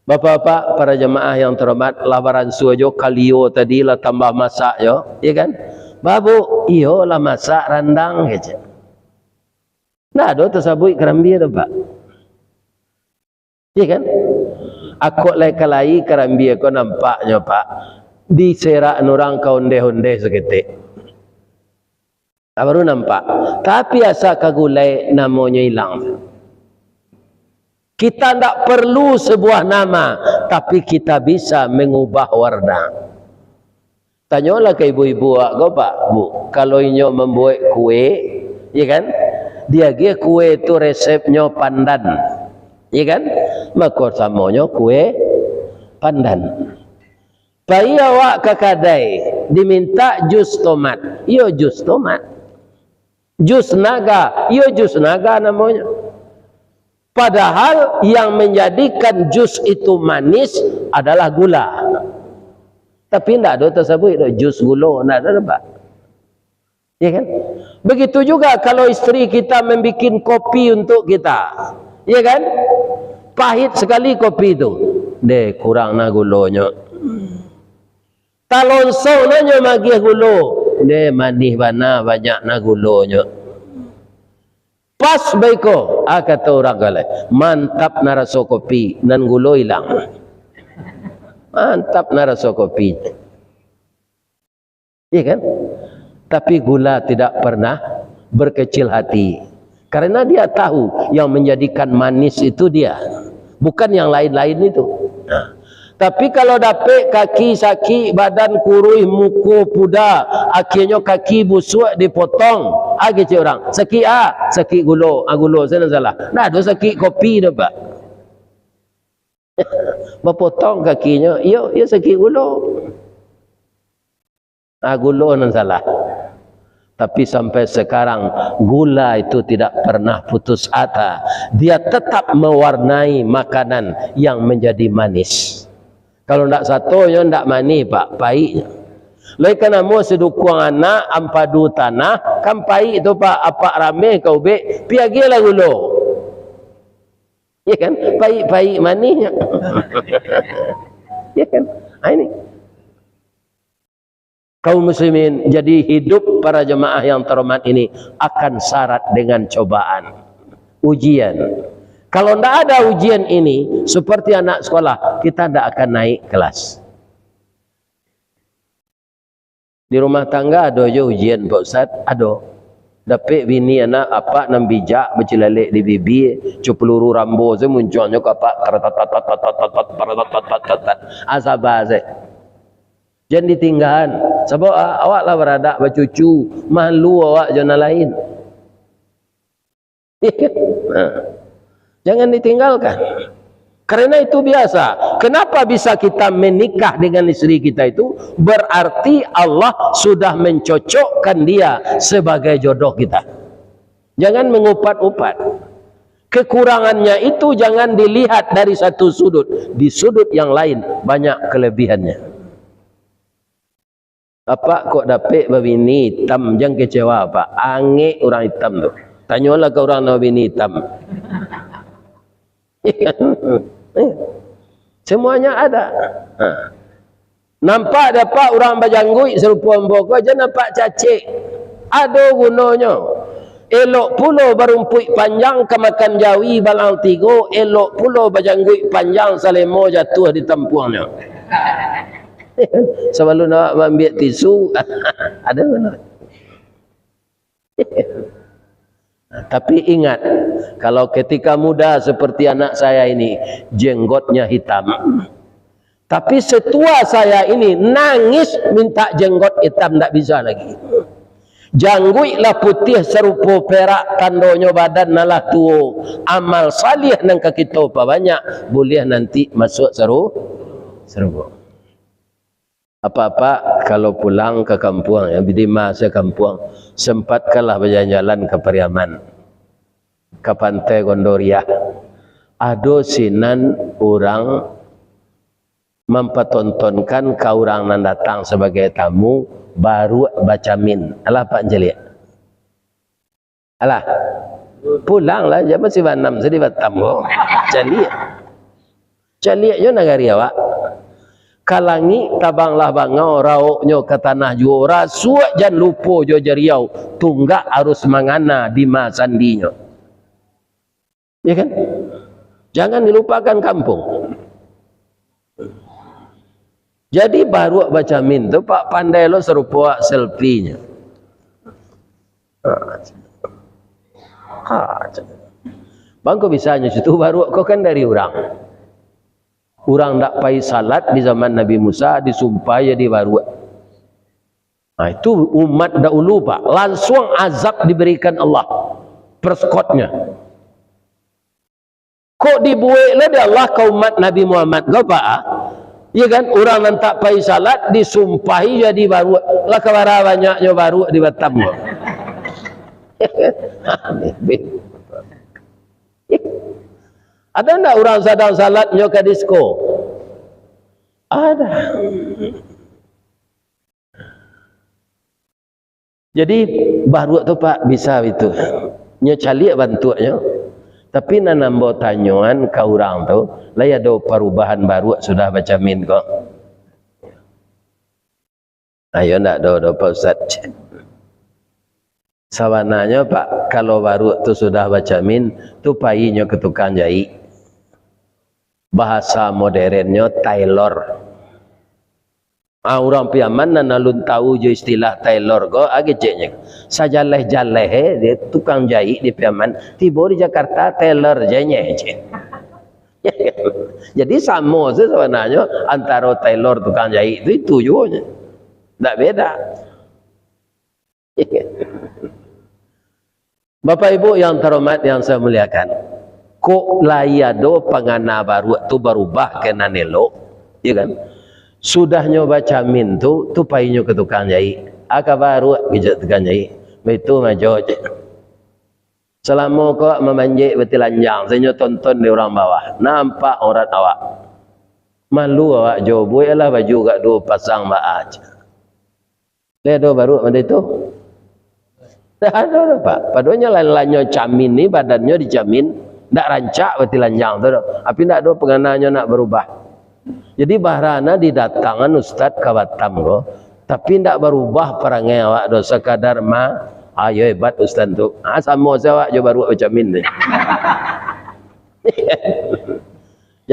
Bapak-bapak, para jamaah yang terhormat, lah baransua jo kalio tadi, lah tambah masak jo, ya kan? Babu, iyo lah masak randang, kecek. Ndak ado tasabuik karambia tu, Pak. Ya kan? Akok lai kalai karambia ko nampaknyo, Pak. Diserak urang ka ondeh-ondeh saketek. Ah, baru nampak. Tapi asa ka gulai, namonyo ilang. Kita ndak perlu sebuah nama, tapi kita bisa mengubah warna. Tanyolah ka ibu-ibu awak ko, Pak, Bu, kalau inyo mambuek kue, ya kan, diagiah kue tu resepnyo pandan, ya kan, mako samonyo kue pandan. Pai awak ka kadai, dimintak jus tomat, iyo jus tomat. Jus naga, iyo jus naga namonyo. Padahal yang menjadikan jus itu manis adalah gula. Tapi ndak ado tasabuik doh jus gulo, ndak ado, Pak. Ya kan? Begitu juga kalau isteri kita membikin kopi untuk kita. Ya kan? Pahit sekali kopi tu. Deh, kurang nah gulonyo. Talonsong nah nyo magiah gulo. Deh, manih bana, banyak nah gulonyo. Pas baiko, ah, kato urang ko lai, "Mantap nah raso kopi, nan gulo ilang." Mantap nah raso kopi. Iya kan? Tapi gula tidak pernah berkecil hati. Karena dia tahu yang menjadikan manis itu dia, bukan yang lain-lain itu. Nah, tapi kalau dapek kaki sakik, badan kuruih, muko puda, akhirnyo kaki busuak dipotong, ah, kecek urang, "Sakik ah, sakik gulo, ah, gulo sajo nan salah." Ndak ado sakik kopi doh, Pak. Bapotong kakinyo, iyo, iyo sakik gulo. Ah, gulo nan salah. Tapi sampai sekarang, gula itu tidak pernah putus asa. Dia tetap mewarnai makanan yang menjadi manis. Kalau ndak satonyo, ndak manih, Pak, paiknyo. Lai ka namo sidukuang anak, ampadu tanah, kan paik tu, Pak, apak rameh ka ubek, piagilah gulo. Ya kan? Paik-paik manihnyo. Ya kan? Ah, ini. Kaum muslimin, jadi hidup para jemaah yang terhormat ini akan syarat dengan cobaan, ujian. Kalau ndak ada ujian ini, seperti anak sekolah, kita ndak akan naik kelas. Di rumah tangga ado jo ujian, Pak Ustaz? Ado. Dapek bini anak apak nan bijak, bacilalek di bibia, co peluru Rambo se muncuangnyo ka apak, taratatat, taratatat. Ah, saba se. Jan ditinggaan. Sabab, ah, awak lah baranak bacucu, malu awak jo nan lain. Nah, jangan ditinggalkan. Karena itu biasa. Kenapa bisa kita menikah dengan istri kita itu? Berarti Allah sudah mencocokkan dia sebagai jodoh kita. Jangan mengupat-upat. Kekurangannya itu jangan dilihat dari satu sudut, di sudut yang lain banyak kelebihannya. Apak kok dapek babini itam, jan kecewa, Pak. Angek urang itam tu. Tanyolah ka urang nan babini itam. Semuanya ada. Ha. Nampak dapek urang bajangguik sarupo ambo ko, jan nampak cacek. Ado gunonyo. Elok pulo barumpuik panjang ka makan jawi balang tigo, elok pulo bajangguik panjang salemo jatuah di tampuangnyo. Sabalun awak maambiak tisu, ado guno. Tapi ingat, kalau ketika muda seperti anak saya ini, jenggotnya hitam. Tapi setua saya ini nangis minta jenggot hitam, ndak bisa lagi. Jangguik lah putiah sarupo perak, tandonyo badan nan lah tuo. Amal salih nan ka kito pabanyak, buliah nanti masuak saru-, sarugo. Apak-apak, kalau pulang ka kampuang, ya, di masa kampuang, sempatkanlah bajalan-jalan ka Pariaman, ka Pantai Gondoriah. Ado sinan urang mampatontonkan ka urang nan datang sabagai tamu, baruak bacamin. Alah, Pak Anjaliak. Alah. Pulanglah, jan masih baanam se di Batam ko. Caliak. Caliak jo nagari awak. Ka langik tabanglah bangau, rauknyo ka tanah juo, rasuak jan lupo jo jariau, tunggak arus mangana dima sandinyo. Ya kan? Jangan dilupakan kampung. Jadi baruak bacamin tu, Pak, pandai lo sarupo awak selfie-nyo. Ha, ha, bang, kok bisa nyo situ baruak ko kan dari urang. Urang ndak pai salat di zaman Nabi Musa, disumpahi jadi baruak. Nah, itu umat dahulu, Pak. Lansuang azab diberikan Allah. Persekotnya. Kok dibuek lah di Allah ka umat Nabi Muhammad ko, Pak, ah? Ya kan? Urang nan tak pai salat, disumpahi jadi baruak. Lah ka bara banyaknyo baruak di Batam ko. Ada ndak urang sadang salatnyo ka disko? Ada. Jadi, baruak tu, Pak, bisa itu. Nyo caliak bantuaknyo. Tapi nan ambo tanyoan ka urang tu, lai ado parubahan baruak sudah bacamin ko? Ayo, ndak ado doh, Pak Ustaz. Sabananyo, Pak, kalau baruak tu sudah bacamin, tu painyo ka tukang jaik. Bahasa moderennyo, tailor. Ah, urang Piaman nan alun tau jo istilah tailor ko, ah, keceknyo. Sajaleh-jaleh, eh, dia tukang jaik di Piaman. Tibo di Jakarta, tailor je nyo, cek. Jadi, samo se sabananyo antaro tailor, tukang jaik tu, itu juo nyo. Ndak beda. Bapak Ibu yang terhormat, yang saya muliakan, kok lai ado pangana baruak tu barubah ka nan elok, ya kan? Sudahnyo bacamin tu, tu painyo ka tukang jaik. Ah, ka baruak, kecek tukang jaik. Baitu majo, cek. Salamo ko awak mamanjek batilanjang, sajo tonton di urang bawah. Nampak aurat awak. Malu awak jo, bueklah baju agak duo pasang baa, cek. Lai ado baruak mode tu? Ndak ado doh, Pak. Padohal nyo lan-, lannyo camin ni, badannyo dicamin, ndak rancak batilanjang tu doh. Tapi ndak ado pangananyo nak barubah. Jadi, barana didatangan ustaz ka Batam ko, tapi ndak barubah parangai awak doh, sakadar ma-, "Ayo hebat ustaz tu." Ah, samo se awak jo baruak bacamin tu.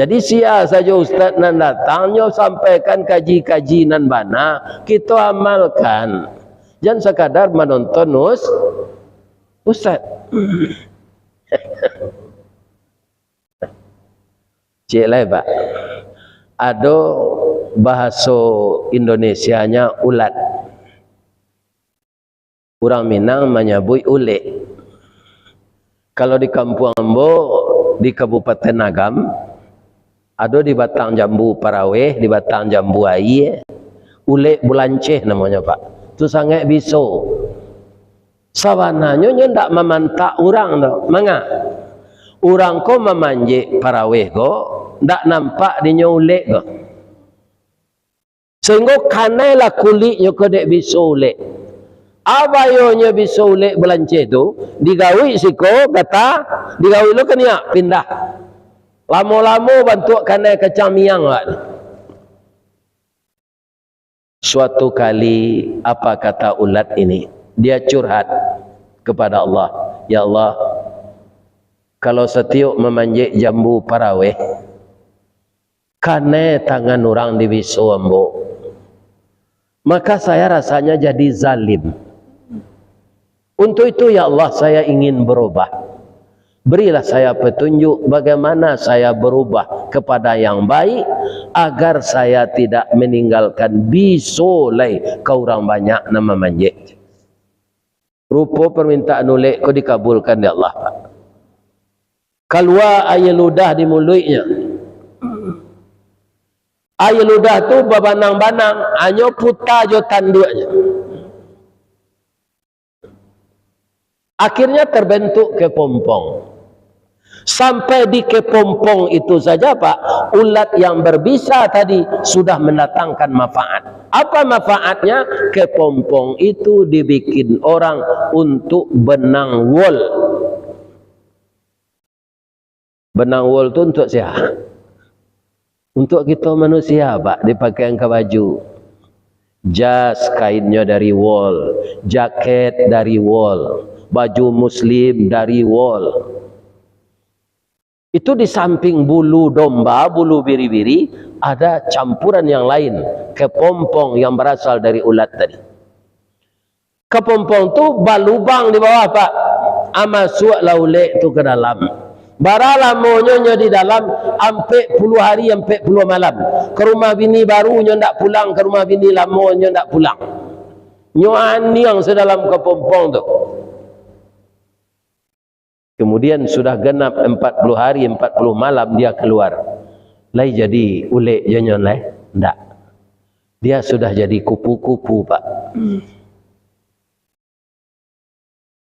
Jadi, sia sajo ustaz nan datang, nyo sampaikan kaji-kaji nan bana, kito amalkan. Jan sakadar manonton us-, ustaz. Ciek lai, Pak. Ado bahaso Indonesianya ulat. Urang Minang manyabuik ulek. Kalau di kampuang ambo, di Kabupaten Agam, ado di batang jambu paraweh, di batang jambu aia, ulek bulanceh namonyo, Pak. Tu sangaik biso. Sabananyo nyo ndak mamantak urang doh. Manga? Urang ko mamanjek paraweh ko, ndak nampak dinyo ulek ko. Sahinggo kanailah kuliknyo ko dek biso ulek. Abayonyo biso ulek bulanceh tu, digawik siko, gata, digawik lo kaniak, pindah. Lamo-lamo bantuak kanai kacang miang awak ni. Suatu kali, apa kata ulat ini? Dia curhat kepada Allah, "Ya Allah, kalau satiok mamanjek jambu paraweh, kanai tangan urang di biso ambo, maka saya rasanya jadi zalim. Untuk itu, ya Allah, saya ingin berubah. Berilah saya petunjuk bagaimana saya berubah kepada yang baik, agar saya tidak meninggalkan biso lai ka urang banyak nan mamanjek." Rupo permintaan ulek ko dikabulkan dek Allah, Pak. Kalua aia ludah di muluiknyo. Aia ludah tu babanang-banang, hanyo puta jo tanduaknyo. Akhirnya terbentuk kepompong. Sampai di kepompong itu saja, Pak, ulat yang berbisa tadi sudah mendatangkan manfaat. Apa manfaatnya? Kepompong itu dibikin orang untuk benang wol. Benang wol tu untuk sia? Untuk kito manusia, Pak, dipakaian ka baju. Jas kainnyo dari wol, jaket dari wol, baju muslim dari wol. Itu di samping bulu domba, bulu biri-biri, ada campuran yang lain, kepompong yang berasal dari ulat tadi. Kepompong tu balubang di bawah, Pak. Ah, masuaklah ulek tu ka dalam. Bara lamonyo nyo di dalam? Ampek puluah hari, ampek puluah malam. Ka rumah bini baru nyo ndak pulang, ka rumah bini lamo nyo ndak pulang. Nyo aniang sadalam kepompong tu. Kemudian sudah genap empat puluh hari, empat puluh malam dia keluar. Lai jadi ulek jo nyo lai? Ndak. Dia sudah jadi kupu-kupu, Pak.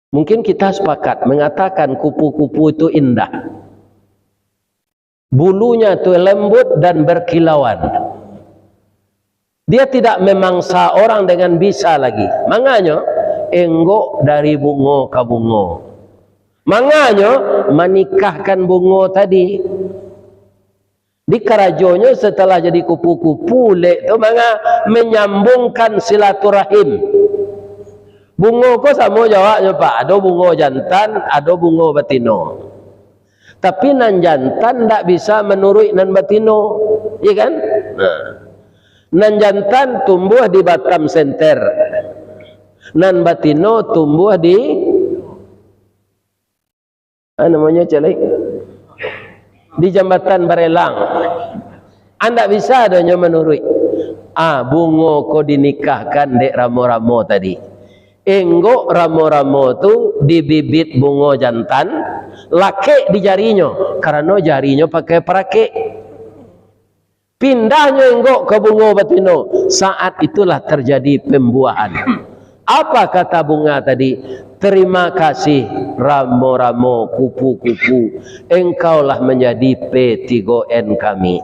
Mungkin kita sepakat mengatakan kupu-kupu itu indah. Bulunya tu lembut dan berkilauan. Dia tidak memangsa orang dengan bisa lagi. Manganyo, enggok dari bungo ka bungo. Manganyo, manikahkan bungo tadi. Di karajonyo setelah jadi kupu-kupu, ulek tu manga, menyambungkan silaturahim. Bungo ko samo jo awaknyo, Pak. Ado bungo jantan, ado bungo batino. Tapi nan jantan ndak bisa manuruik nan batino, iya kan? Nah. Nan jantan tumbuah di Batam Center. Nan batino tumbuah di, ah, namonyo caliak, di Jambatan Barelang. Ah, ndak bisa doh nyo manuruik. Ah, bungo ko dinikahkan dek ramo-ramo tadi. Enggok ramo-ramo tu di bibit bungo jantan, lakek di jarinyo, karano jarinyo pakai parakek. Pindahnyo enggok ka bungo batino, saat itulah terjadi pembuahan. Apa kata bunga tadi? "Terima kasih, ramo-ramo, kupu-kupu, engkaulah menjadi P tiga N kami.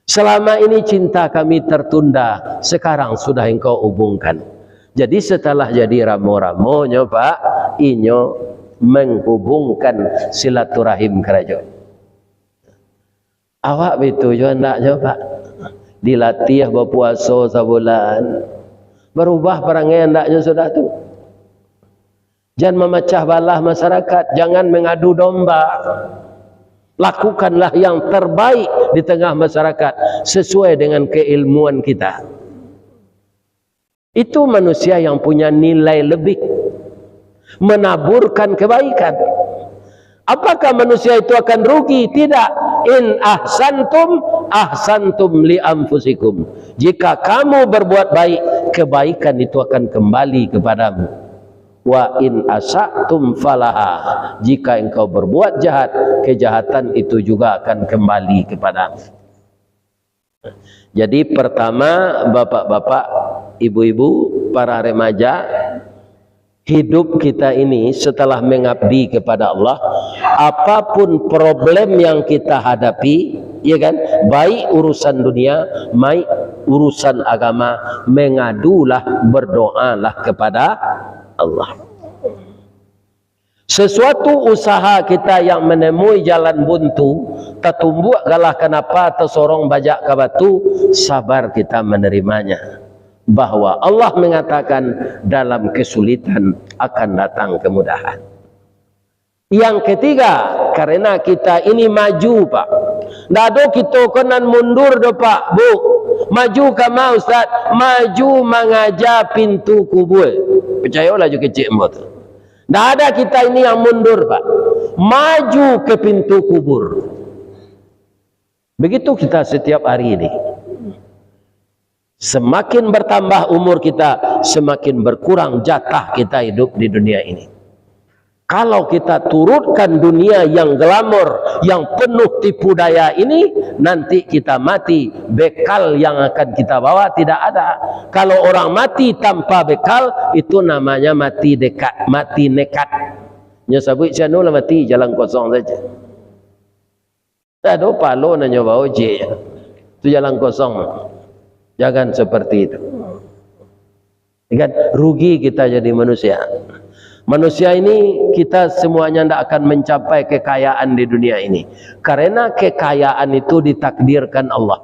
Selama ini cinta kami tertunda, sekarang sudah engkau hubungkan." Jadi, setelah jadi ramo-ramonyo, Pak, inyo menghubungkan silaturahim karajo. Awak baitu juo andaknyo, Pak. Dilatih bapuaso sabulan. Barubah parangai andaknyo sudah tu. Jan mamacah balah masyarakat, jangan mengadu domba. Lakukanlah yang terbaik di tengah masyarakat sesuai dengan keilmuan kita. Itu manusia yang punya nilai lebih, menaburkan kebaikan. Apakah manusia itu akan rugi? Tidak. "In ahsantum, ahsantum li anfusikum." Jika kamu berbuat baik, kebaikan itu akan kembali kepadamu. "Wa in asa'tum falaha." Jika engkau berbuat jahat, kejahatan itu juga akan kembali kepadamu. Jadi, pertama, bapak-bapak, ibu-ibu, para remaja, hidup kita ini setelah mengabdi kepada Allah, apapun problem yang kita hadapi, ya kan, baik urusan dunia, baik urusan agama, mengadulah, berdoalah kepada Allah. Sesuatu usaha kita yang menemui jalan buntu, tatumbuak galah kanapa, tasorong bajak ka batu, sabar kita menerimanya. Bahwa Allah mengatakan, dalam kesulitan akan datang kemudahan. Yang ketiga, karena kita ini maju, Pak. Ndak ado kito ko nan mundur doh, Pak, Bu. Maju kama, Ustaz? Maju mangaja pintu kubua. Picayolah jo kecek ambo tu. Ndak ada kita ini yang mundur, Pak. Maju ke pintu kubur. Begitu kita setiap hari ini. Semakin bertambah umur kita, semakin berkurang jatah kita hidup di dunia ini. Kalau kita turutkan dunia yang glamor, yang penuh tipu daya ini, nanti kita mati, bekal yang akan kita bawa tidak ada. Kalau orang mati tanpa bekal, itu namanya mati dekat, mati nekat. Nyo sabuik sianu lah mati, jalan kosong saja. Tak ado palo nan nyo baojek. Tu jalan kosong. Jangan seperti itu. Kan rugi kita jadi manusia. Manusia ini, kita semuanya ndak akan mencapai kekayaan di dunia ini, karena kekayaan itu ditakdirkan Allah.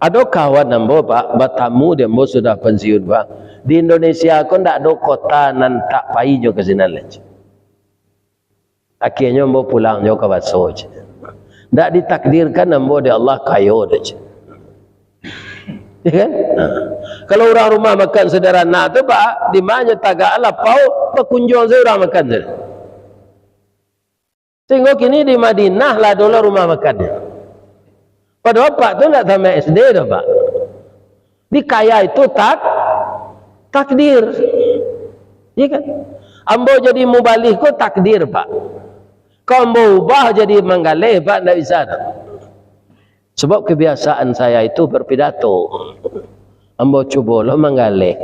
Ado kawan ambo, Pak, batamu di ambo sudah pensiun, Pak. Di Indonesia ko ndak ado kota nan tak pai jo ka sinan lai. Akhirnyo ambo pulang jo ka baso, cek. Ndak ditakdirkan ambo dek Allah kayo doh, cek. Ya kan? Nah. Kalau urang rumah makan sederhana tu, Pak, di ma nyo tagak lapau, bakunjuang sajo urang makan tu. Sehinggo kini di Madinah lah ado lah rumah makannyo. Padahal Pak tu ndak tamat S D doh, Pak. Di kaya itu tak-, takdir. Iya kan? Ambo jadi mubalih ko takdir, Pak. Kalau ambo ubah jadi manggaleh, Pak, ndak bisa doh. Sebab kebiasaan saya itu berpidato. Ambo cubo lo manggaleh.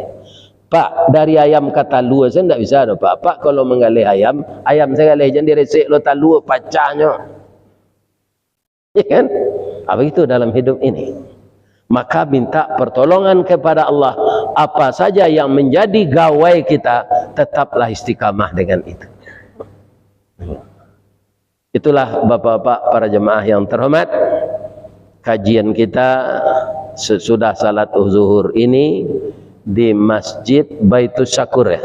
Pak, dari ayam ka talua sajo ndak bisa doh, Pak. Pak, kalau manggaleh ayam, ayam sajo galeh, jan diresek lo talua, pacahnyo. Ya kan? Ah, begitu dalam hidup ini. Maka minta pertolongan kepada Allah. Apa saja yang menjadi gawai kita, tetaplah istiqamah dengan itu. Itulah, Bapak-bapak, para jemaah yang terhormat, kajian kita sesudah salat zuhur ini di Masjid Baitus Syakur, ya.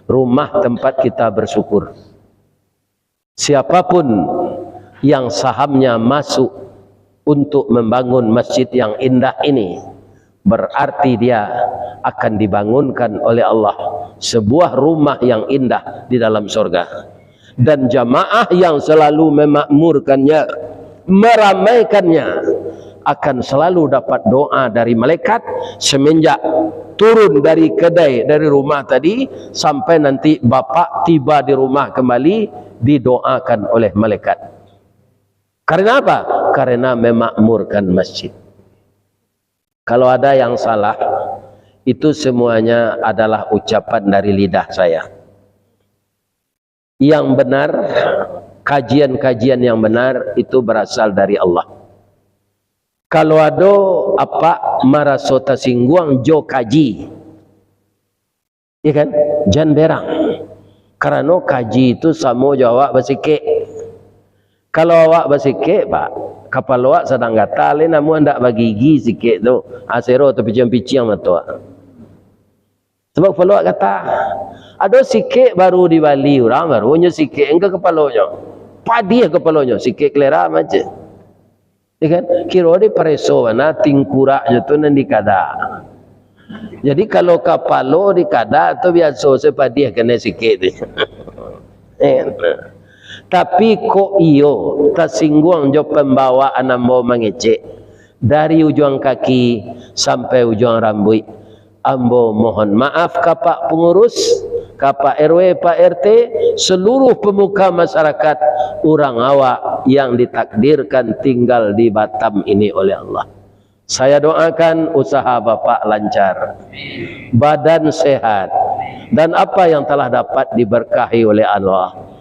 Rumah tempat kita bersyukur. Siapapun yang sahamnya masuk untuk membangun masjid yang indah ini, berarti dia akan dibangunkan oleh Allah sebuah rumah yang indah di dalam sorga. Dan jamaah yang selalu memakmurkannya, meramaikannya, akan selalu dapat doa dari malaikat semenjak turun dari kedai, dari rumah tadi, sampai nanti Bapak tiba di rumah kembali, didoakan oleh malaikat. Karena apa? Karena memakmurkan masjid. Kalau ada yang salah, itu semuanya adalah ucapan dari lidah saya. Yang benar, kajian-kajian yang benar itu berasal dari Allah. Kalau ado apak maraso tasingguang jo kaji, iya kan? Jan berang. Karano kaji tu samo jo awak basikek. Kalau awak basikek, Pak, kapalo awak sadang gatal, namuah ndak bagigi sikek tu, asero tapiciang-piciang mato awak. Sebab kapalo awak gatal. Ado sikek baru dibali urang, baru nyo sikek ka kapalonyo. Padiah kapalonyo, sikek kalera macam. Ya kan? Kiro dipareso bana tingkuraknyo tu nan dikada. Jadi, kalau kapalo dikada tu biaso se padiah kanai sikek tu. Ya kan? Tapi kok iyo tasingguang jo pambawaan ambo mangecek, dari ujuang kaki sampai ujuang rambuik, ambo mohon maaf ka Pak Pengurus, ka Pak R W, Pak R T, seluruh pemuka masyarakat, urang awak yang ditakdirkan tinggal di Batam ini oleh Allah. Saya doakan usaha Bapak lancar, badan sehat, dan apa yang telah dapat diberkahi oleh Allah.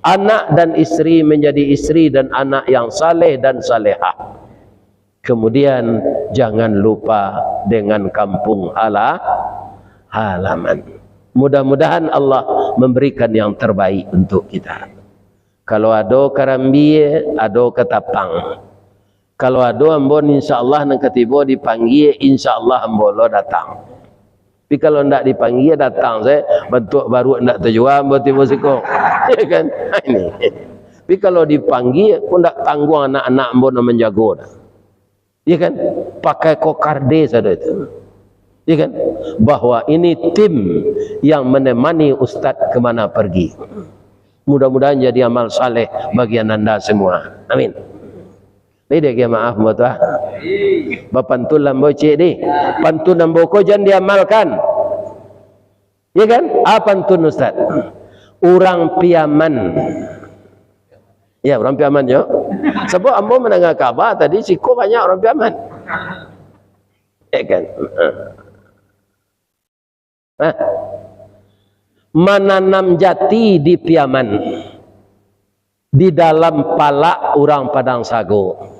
Anak dan isteri menjadi isteri dan anak yang saleh dan salehah. Kemudian, jangan lupa dengan kampung hala-, halaman. Mudah-mudahan Allah memberikan yang terbaik untuk kita. Kalau ado karambia, ado katapang. Kalau ado ambo, insya Allah, nan katibo dipanggia, insya Allah ambo lo datang. Tapi kalau ndak dipanggia, datang sajo, bantuak baruak ndak tajua, ambo tibo siko. Ya kan? Ini. Tapi kalau dipanggia, ko ndak tangguang anak-anak ambo nan manjago dah. Ya kan? Pakai kokarde sado itu. Ya kan? Bahwa ini tim yang menemani ustaz kemana pergi. Mudah-mudahan jadi amal saleh bagi ananda semua. Amin. Lai diagiah maaf, ambo tu, ah. Bapantun lah ambo ciek, dih. Pantun ambo ko jan diamalkan. Ya kan? Ah, pantun, Ustaz. Urang Piaman. Ya, urang Piaman, yo. Sabab ambo mandanga kaba tadi, siko banyak urang Piaman. Ya kan? Ah. Mananam jati di Piaman, di dalam palak urang Padang Sago.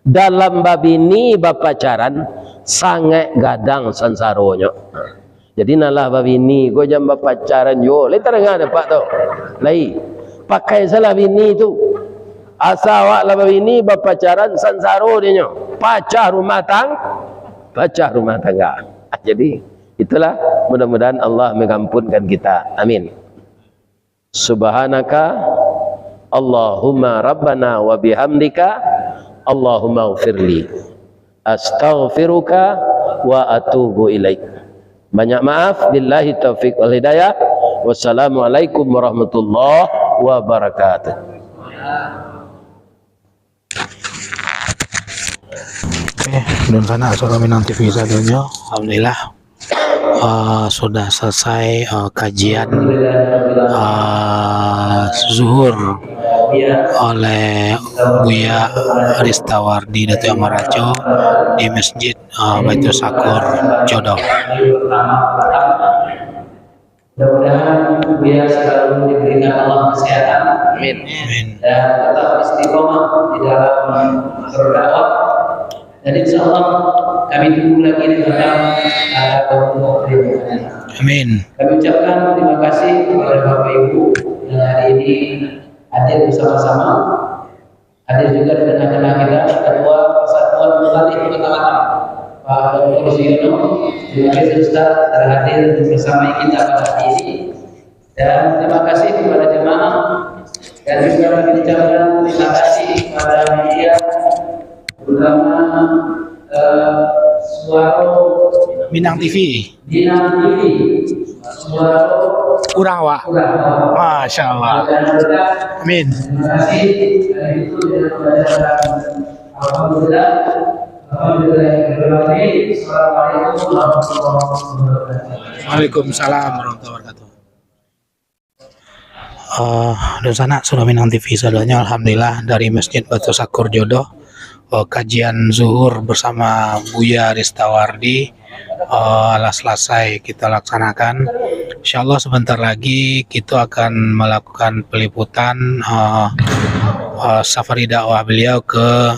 Dalam babini bapacaran, sangaik gadang sansaronyo. Jadi, nan lah babini ko jan bapacaran juo. Lai tadanga dek Apak tu? Lai. Pakai salah bini tu. Asa awak lah babini, bapacaran, sansaro dinyo. Pacah rumah tang-, pacah rumah tangga. Jadi, itulah, mudah-mudahan Allah mengampunkan kita. Amin. Subhanaka Allahumma Rabbana wa bihamdika, Allahumma ghfirli. Astaghfiruka wa atubu ilaik. Banyak maaf, billahi taufiq wal hidayah. Wassalamualaikum warahmatullahi wabarakatuh. Oke, dunsanak Suara Minang T V sadonyo, alhamdulillah, eh, sudah selesai, eh, kajian, eh, zuhur oleh Buya Ristawardi Datuak Marajo di Masjid, eh, Baitul Sakur Jodoh. Mudah-mudahan Buya selalu diberikan Allah kesehatan. Amin. Amin. Dan tetap istiqomah di dalam berdakwah. Dan insya Allah kami tunggu lagi di dalam, uh, kelompok berikutnya. Amin. Kami ucapkan terima kasih kepada Bapak Ibu yang hari ini hadir bersama-sama. Hadir juga di tengah-tengah kita, Ketua Persatuan Muballigh Kota Batam, Pak Doktor Suyono. Terima kasih, Ustaz, telah hadir bersama kita pada hari ini. Dan terima kasih kepada jemaah. Dan juga kami ucapkan terima kasih kepada media, terutama, eh, Suara Minang T V. Minang T V. Suara Urang Awak. Urang Awak. Masya Allah. Amin. Terima kasih. Dan itu dengan pelajaran. Alhamdulillah. Alhamdulillah. Assalamualaikum warahmatullahi wabarakatuh. Waalaikumsalam warahmatullahi wabarakatuh. Eh, dunsanak Suara Minang T V sadonyo, alhamdulillah, dari Masjid Baitul Sakur Jodoh, eh, kajian zuhur bersama Buya Ristawardi, eh, lah selesai kita laksanakan. Insya Allah sebentar lagi kita akan melakukan peliputan, eh, eh, safari dakwah beliau ke,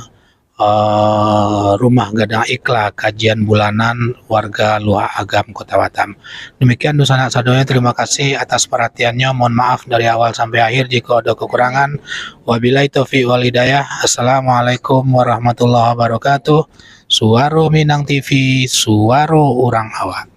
eh, Rumah Gadang Ikhla, kajian bulanan warga Luhak Agam, Kota Batam. Demikian dunsanak sadonyo, terima kasih atas perhatiannyo. Mohon maaf dari awal sampai akhir jika ada kekurangan. Wabillahi taufiq wal hidayah. Assalamualaikum warahmatullahi wabarakatuh. Suara Minang T V, suara urang awak.